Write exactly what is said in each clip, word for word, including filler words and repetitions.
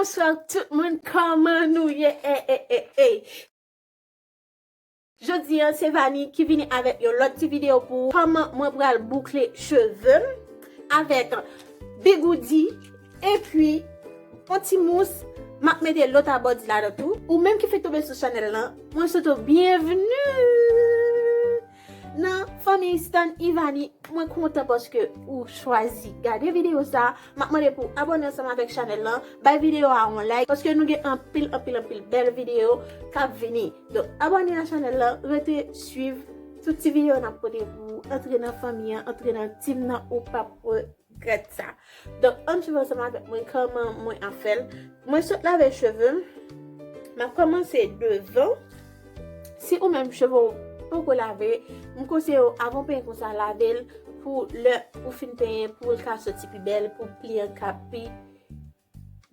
Bonswa tout moun, kòman nou ye? Ey, ey, ey, ey. Jodi a, se Vani ki vini avèk yon lòt ti videyo pou kòman mwen pral boukle cheve m avèk bigoudi epi yon ti mous. M ap mete lòt abòdi ladan tou. Ou menm ki fèk tonbe sou chanèl lan, mwen swete w byenvni nan fanmi Stan Ivani. Mwen kontan paske ou chwazi gade videyo sa. M ap mande pou w abòne ansanm avèk chanèl lan, bay videyo a yon like, paske nou gen anpil, anpil, anpil bèl videyo k ap vini. Donk, abòne nan chanèl lan, rete swiv tout ti videyo n ap pote pou ou, antre nan fanmi an, antre nan team nan, ou p ap regrèt sa. Donk, ann swiv ansanm avèk mwen kòman mwen ap fè l. Mwen sot lave cheve m. M ap kòmanse devan. Si ou menm cheve w poko lave, m konseye w avan w penyen konsa, lave l pou lè ou fin penyen, pou l ka soti pi bèl, pou pli an ka pi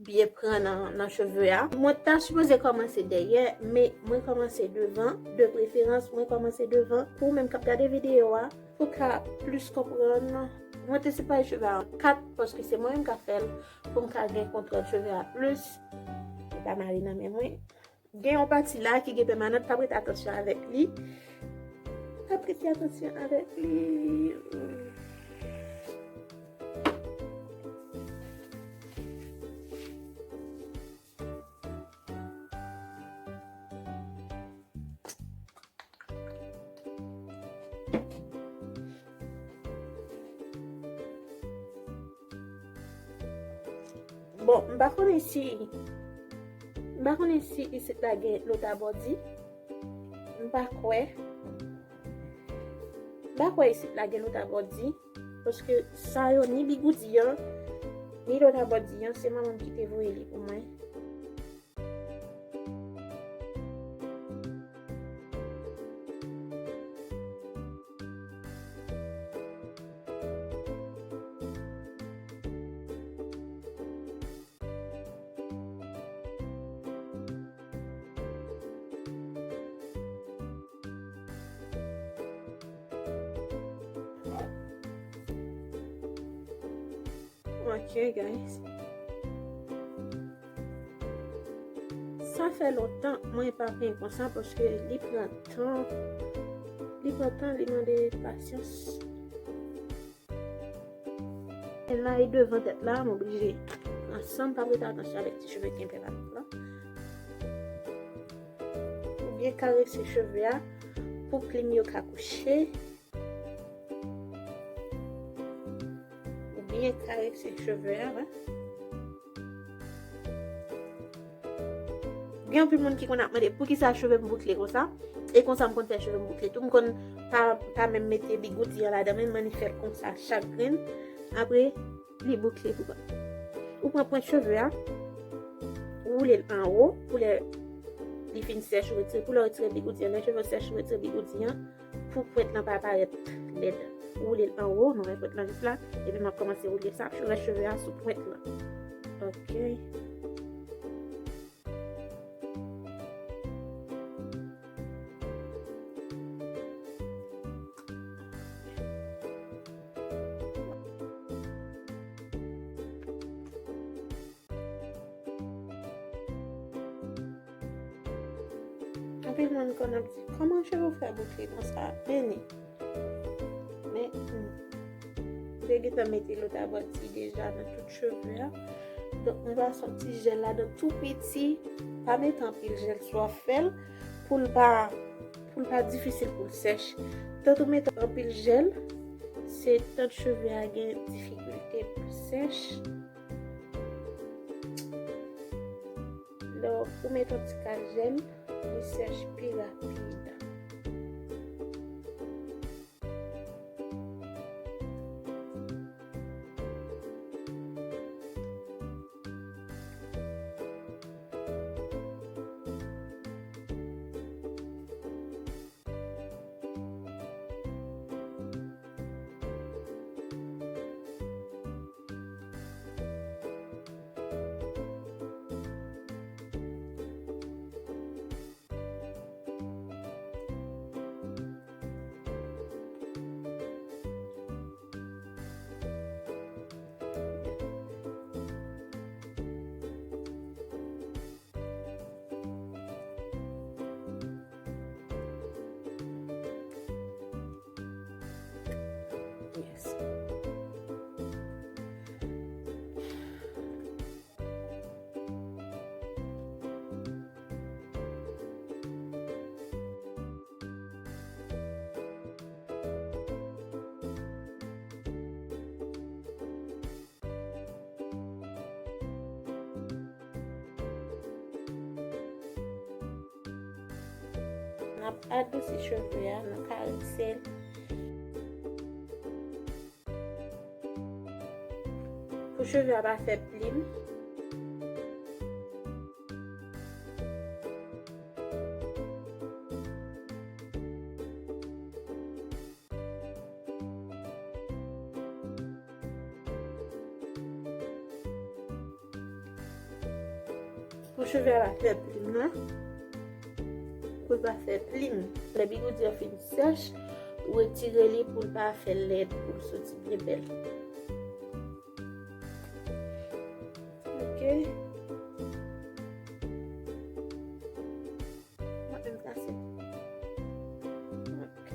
byen pran nan, nan cheve a. Mwen ta sipoze kòmanse dèyè, men mwen kòmanse devan. De preferans, mwen kòmanse devan. Pou ou menm k ap gade videyo a, pou w ka plis konprann, mwen te separe cheve a an kat, paske se mwen menm k ap fè l, pou m ka gen kontwòl cheve a plis. Li pa mare nan men mwen. Gen yon pati la ki gen pèmanant, pa prete atansyon avèk li. Pa prete atansyon avèk li. Bon, m pa konnen si, m pa konnen si isit la gen lòt abòdi. M pa kwè. M pa kwè isit la gen lòt abòdi. Paske sa yo, ni bigoudi an, ni lòt abòdi an, se manman m ki te voye li pou mwen. Ok, guys. Sa fè lontan mwen pa penyen konsa paske li pran tan. Li pran tan, li mande pasyans. Lè m lave devan tèt la, m oblije pran san m, pa prete atansyon avèk ti cheve ki gen pèmanant lan. Ou byen karese cheve a pou plim yo ka kouche. Ou byen karese cheve a, wi. Gen anpil moun ki konn ap mande poukisa cheve m boukle konsa. E konsa m konn fè cheve m boukle tou. M konn pa, pa menm mete bigoudi an ladan, men m annik fè l konsa chak grenn. Apre, li boukle pou kont. Ou pran pwent cheve a, ou woule l anwo, pou lè li fin sèch, ou retire, pou lè w retire bigoudi an, lè cheve w sèch, ou retire bigoudi an, pou pwent lan pa parèt lèd. Ou woule l anwo, nou wè pwent lan jis la, epi m ap kòmanse woule sa, rès cheve a sou pwent lan. Ok. Anpil moun konn ap di, kòman cheve w fè boukle konsa? Vini. Men, hmm, m te gentan mete lòt abòdi deja nan tout cheve a. Donk, m pase yon ti jèl ladan tou piti. Pa mete anpil jèl si w ap fè l, pou l pa, pou l pa difisil pou l sèch. Tant ou mete anpil jèl, se tant cheve a gen difikilte pou l sèch. Lè w mete yon ti kal jèl, li sèch pi rapid. Adousi cheve a, nou karese l. Pou cheve a pa fè plim. Pou cheve a pa fè plim nan. Pou l pa fè plim. Lè bigoudi an fin sèch, ou retire li pou l pa fè lèd, pou l soti byen bèl. Ok. Mwen menm trase. Ok. Ok.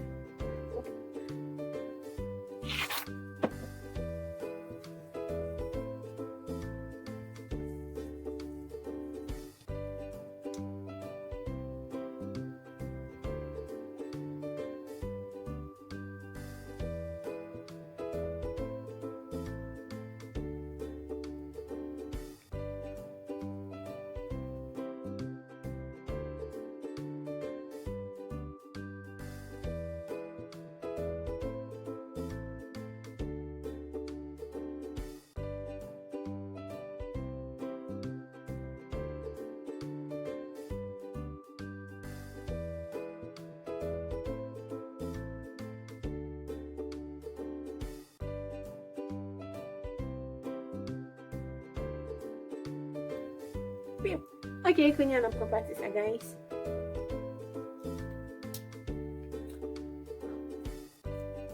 Ok, kounye a n ap pran pati sa, guys.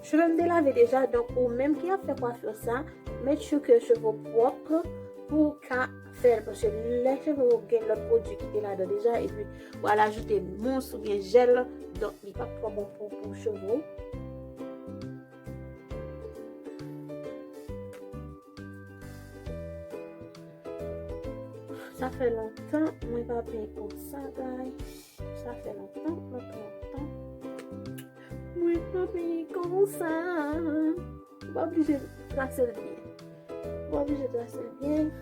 Cheve m te lave deja, donk ou menm ki ap fè kwafè sa, make sure ke cheve w pwòp pou w ka fè l, paske lè cheve w gen lòt pwodui ki te ladan deja, epi w al ajoute mous oubyen jèl, donk li p ap twò bon pou, pou cheve w. Sa fè lontan mwen pa penyen konsa, guys. Sa fè lontan, lontan, lontan. Mwen pa penyen konsa. Ou pa oblije trase l byen. Ou pa oblije trase l byen.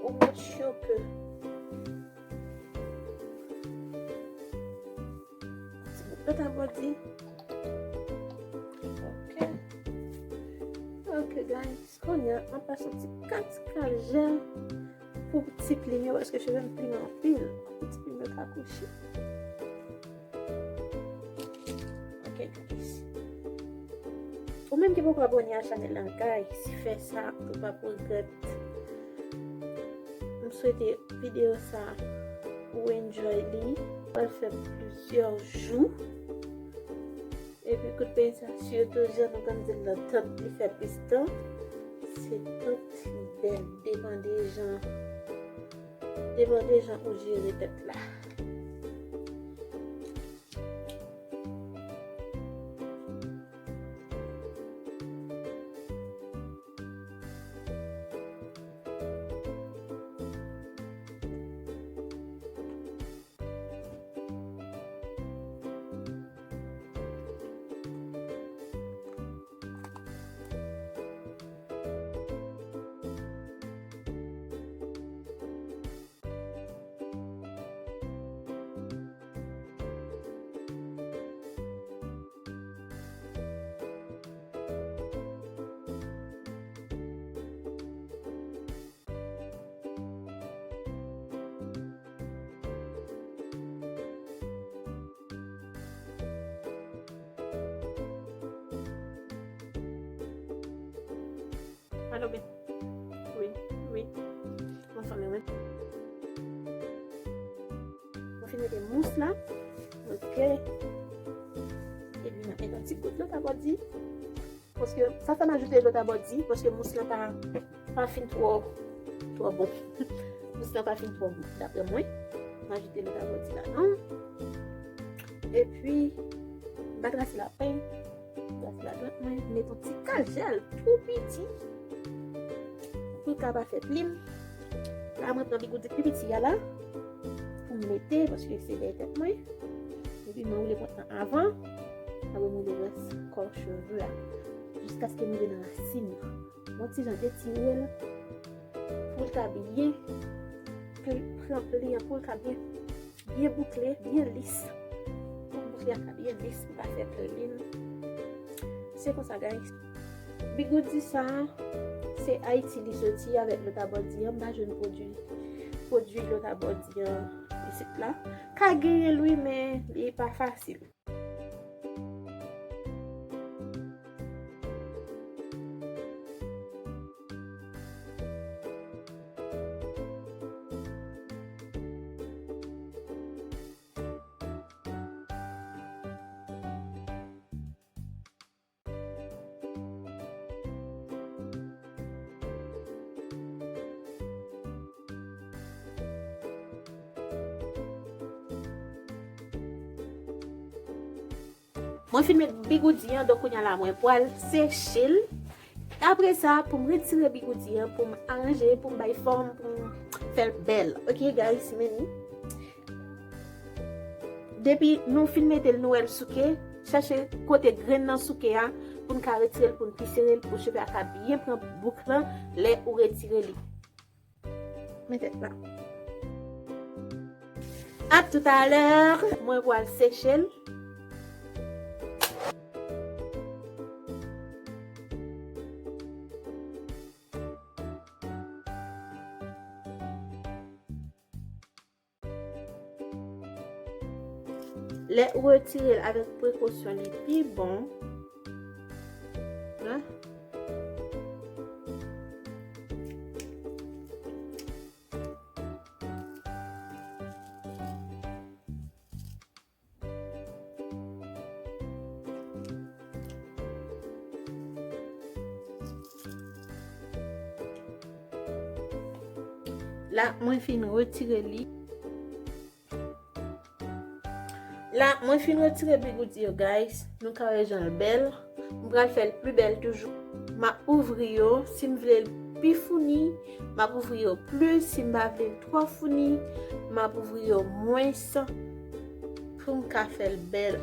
Ou make sure ke Ti bout lòt abòdi. Ok. Ok, guys. Kounye a, mwen pase yon ti kat kajèl pou ti plim yo, paske cheve m plim anpil. Pou ti plim yo ka kouche. Ok, guys. Ou menm ki poko abòne a chanèl lan, guys, fè sa, ou p ap regrèt. M swete videyo sa ou enjoy li. Pral fè plizyè jou. Epi kout peny sa, sitou jan nou konn di l nan tant li fè plis tan. Se tant li bèl, depann de jan, depann de jan ou jere tèt la. Alo, ben. Wi, wi. Mwen fèmen, wi. Mwen fin mete mous la. Ok. Epi m ap mete yon ti gout lòt abòdi. Paske sa fè m ajoute lòt abòdi, paske mous lan pa, pa fin twò, twò bon. Mous lan pa fin twò bon, daprè mwen. M ajoute lòt abòdi ladan. Epi, m pa trase lapeny. Gras la dwèt mwen, met yon ti kajèl tou piti pou l ka pa fè plim. La, mwen pran bigoudi pi piti a la pou m mete, paske se dèyè tèt mwen. Epi mwen woule pwent lan avan, apre mwen woule rès kò cheve a, jiskaske m rive nan rasin nan. Yon ti jan detire l pou l ka byen pran pli an, pou l ka byen byen boukle, byen lis. Pou boukle a ka byen lis, pou pa fè plin. Se konsa, guys. Bigoudi sa, se Ayiti li soti avèk Lòtabòdi an. M pa jwenn pwodui, pwodui Lòtabòdi an isit la. Ka genyen l wi, men li pa fasil. Mwen fin met bigoudi an, donk kounye a la mwen pral seche l. Apre sa, pou m retire bigoudi an, pou m aranje, pou m bay fòm, pou m fè l bèl. Ok, guys, men ni. Depi nou fin mete l, nou wè l souke, chèche kote grenn nan souke a, pou n ka retire l, pou n pi sere l, pou cheve a ka byen pran bouk lan, lè ou retire li. Mete la. A toutalè, mwen pral seche l. Lè ou retire l avèk prekosyon, li pi bon. Hein? La, mwen fin retire li. La, mwen fin retire bigoudi yo, guys. Nou ka wè jan l bèl. M pral fè l pi bèl toujou. M ap ouvri yo. Si m vle l pi founi, m ap ouvri yo plis. Si m pa vle l twò founi, m ap ouvri yo mwens pou m ka fè l bèl.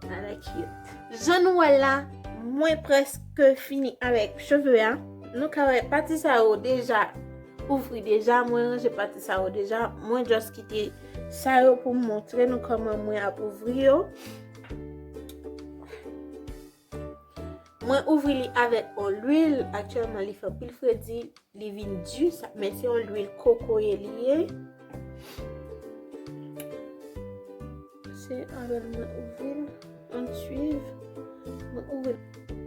I like it. Jan nou wè l la, mwen prèske fini avèk cheve a. Nou ka wè pati sa yo deja ouvri deja, mwen ranje pati sa yo deja, mwen just kite sa yo pou m montre nou kòman mwen ap ouvri yo. Mwen ouvri li avèk yon lwil, aktyèlman li fè anpil fredi, li vin di, sa, men se yon lwil kokoye li ye. Se avè l mwen ouvri l, ann swiv, mwen ouvri l.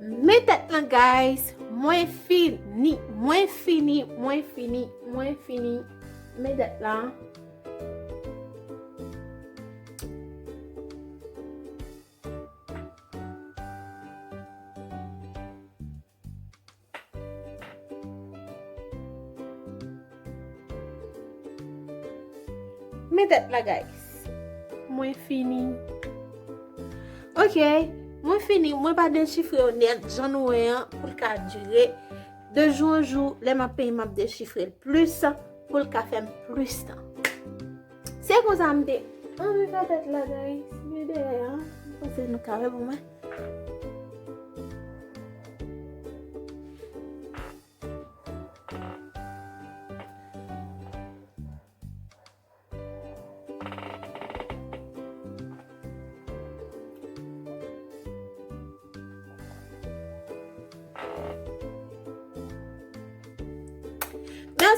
Men tèt lan, guys. Mwen fini, mwen fini, mwen fini, mwen fini. Men tèt lan. Men tèt la, guys. Mwen fini. Ok, mwen fini. Mwen pa dechifre yo nèt, jan nou wè an, pou l ka dire. De jou an jou, lè m ap penyen, m ap dechifre l plis, pou l ka fè m plis tan. Se konsa m te anvi fè tèt la, guys. Men dèyè a, m panse nou ka wè pou mwen.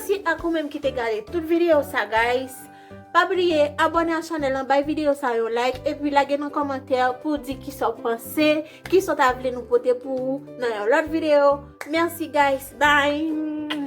Mèsi ak ou menm ki te gade tout videyo sa, guys. Pa bliye abòne a chanèl lan, bay videyo sa yon like, epi lage nan kòmantè pou di kisa w panse, kisa w ta vle nou pote pou ou nan yon lòt videyo. Mèsi, guys. Bye.